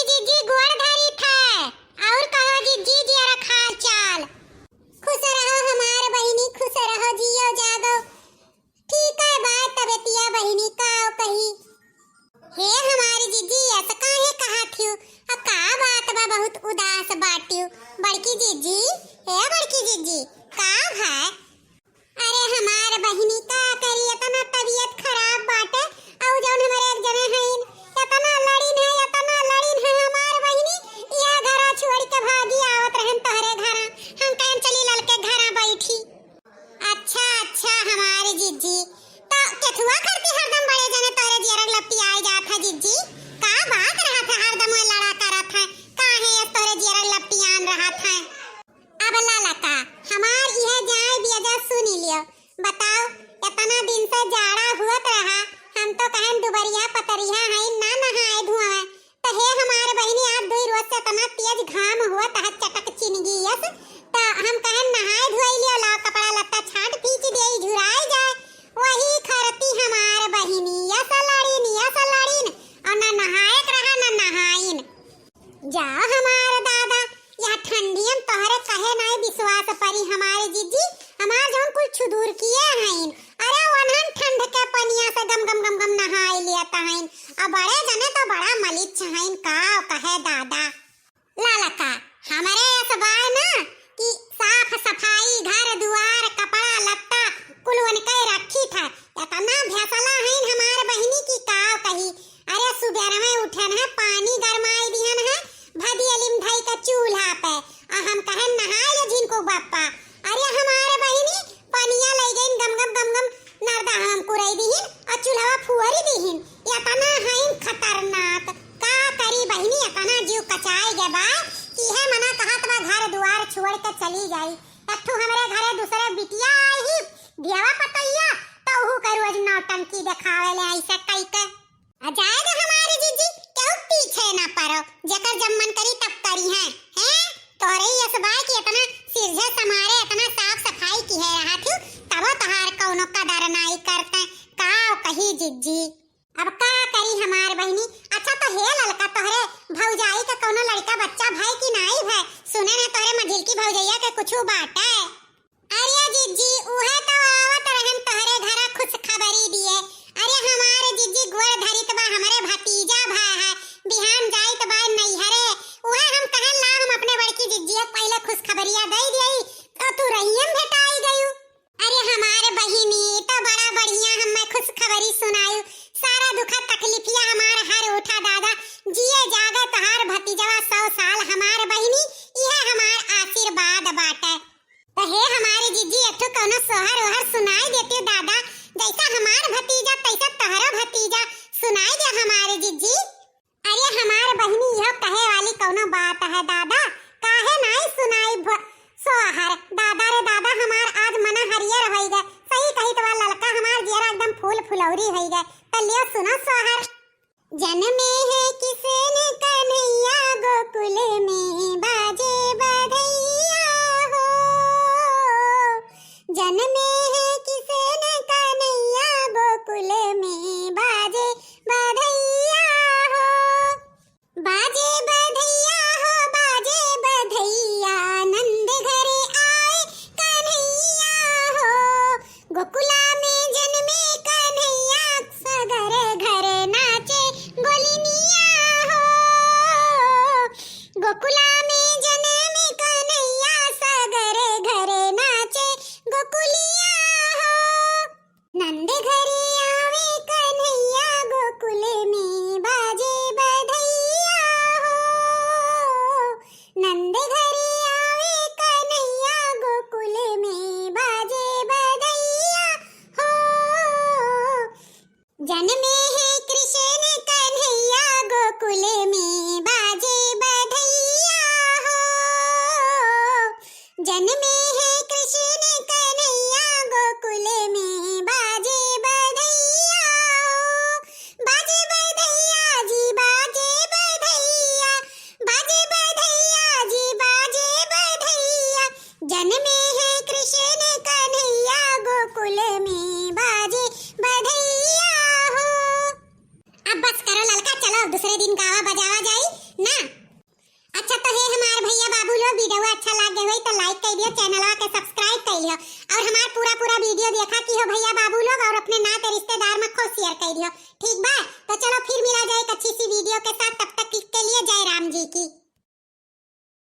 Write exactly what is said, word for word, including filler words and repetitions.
जिज्जी गोड़ धरी थे, और कहो जिज्जी जियरा हाल चाल। खुश रहो हमार बहिनी, खुश रहो, जियो जागो। ठीक है बात तबियतिया बहिनी, का कही। हे हमारी जिज्जी, ऐसा काहे कहा थियू? आ का बात बा, बहुत उदास बाटियू? बड़की जिज्जी, हे बड़की जिज्जी, का है? अरे हमार बहिनी, का करी, इतना तबियत खराब बाटे। और जौन हमारे एक जने हईन, इतना लड़िन है, इतना लड़िन है हमार बहिनी, यह घरा छोड़ के भागी आवत रहन तोहरे घरा। हम कहन चली ललके घरा बैठी। अच्छा, अच्छा, हमारी जिज्जी, तो केथुआ करती हरदम बड़े जने तोरे जियरक लपटियाए जात है जिज्जी? का बात रहत है, हरदम वह लड़ा करत है, काहे यस तोरे जियरक लपटियान रहत है? अब लाला का, हमार यह जाए बियजा सुनी लियो, बताओ, इतना दिन से जाड़ा हुअत रहा, हम तो कहन दुबरिया पतरिया है, ना नहाए धोए, त हे हमार बहिनी, आज दुई रोज से इतना तेज घाम हुआ, तहत चटक चिनगी यस, त हम कहन नहाए धोई लियो, लाओ कपड़ा लत्ता छाट पीच दे, झुराए जाए। वही खरती हमार बहिनी, यस लड़िन, यस लड़िन, और ना नहाए के रहा, ना नहाइन। जा हमार दादा, यह ठंडियम तोहरे कहे नाई विश्वास परी हमारे जिज्जी, हमार जौन कुल छुदूर किए हईन, अरे वनहन ठंड के पनिया से गम गम गम गम नहाई लियत हईन। अब बड़े जने तो बड़ा मलिच हईन, का कहे दादा। लालका, हमरे यस बाय ना कि साफ सफाई, घर दुआर, कपड़ा लत्ता कुल उनके रखी था। इतना भैसला हईन हमार बहिनी की का कही। अरे सुबेर में उठन है, पानी गरमाई दिहन है, भदियलिम धई के चूल्हा पे। आ हम कहन नहाए ले झिनको बप्पा। अरे हमार बहिनी पनिया लई गईन गम गम गम गम नरदा हम कुरई दिहिन और चूल्हा फुअरी दिहिन। इतना हईन खतरनाक। का करी बहिनी, इतना जीव कचाए गे बा कि है मना कहत बा घर दुआर छोड़ के चली जाई। एक ठो हमरे घरे दूसरे बिटिया आई ही, बियावा पतैया, तो उहू के रोज नौटंकी देखावे ले ऐसे कई के। आ जाए दो हमारी जिज्जी, केहू पीछे ना पड़ो, जेकर जब मन करी तब करी है, हैं? तोरे यस बाय कि इतना सिरझे समारे, इतना साफ सफाई की है रहा थी, तबो तोहार कौनो कदर नाई करते, का कही जिज्जी। अब का करी हमार बहिनी। अच्छा तो हे ललका, तोहरे भौजाई का कौनो लड़का बच्चा भय कि नाई भय? सुने ना तोहरे मझिलकी भौजैया के कुछ बाटे। अरे जिज्जी, उहे तो आवत रहन तोहरे घरा खुशखबरी दिए। अरे हमार जिज्जी गोड़ धरित बा, हमरे भतीजा भय है, बिहान जाइत बा नैहरे। उहे हम कहन ला हम अपने बड़की जिज्जी के पहले खुशखबरिया दे दिए, तो तू रहियम भेटाई गयू। अरे हमार बहिनी, ई तो बड़ा बढ़िया हमें खुशखबरी सुनायू। सारा दुखा तकलीफिया हमार हर उठा दादा। जिए जागे तोहार भतीजवा सौ साल हमार बहिनी, इहे हमार आशीर्वाद बाटे। तो हे हमारे जिज्जी, एक ठो कौनो सोहर ओहर सुनाई देते दादा, जैसा हमार भतीजा तैसा तोहरो भतीजा, सुनाई दे हमारे जिज्जी। अरे हमार बहिनी, यह कहे वाली कौनो बात है दादा, काहे नाई सुनाई भ-, सोहर। दादा रे दादा, हमार आज मना हरियर होई गए, सही कही तो ललका हमार जियरा एकदम फूल फुलौरी होई गए। तो लियो सुनो सोहर। जन्मे है किशन कन्हैया गोकुल में बाजे बधैया हो। जन्मे है किशन कन्हैया गोकुल में बाजे बधैया हो। बाजे बधैया हो, बाजे बधैया, नंद घरे आए कन्हैया हो। गोकुला में जन्मे कन्हैया, सगर घर नाचे गोलिनिया हो। गोकुला में जन्मे कन्हैया, सगर घर नाचे गोकुलिया हो। नंद घरे आवे कन्हैया, गोकुल में बाजे बधैया हो। नंद घरे आवे कन्हैया, गोकुल में बाजे बधैया हो। जन्मे है कृष्ण कन्हैया, गोकुल में बाजे बधैया कर दियो, चैनलवा के सब्सक्राइब कर लियो और हमार पूरा पूरा वीडियो देखा किहो भैया बाबू लोग, और अपने नाते रिश्तेदार में खूब शेयर कर दियो। ठीक बा, तो चलो फिर मिला जाए एक अच्छी सी वीडियो के साथ। तब तक के लिए जय राम जी की।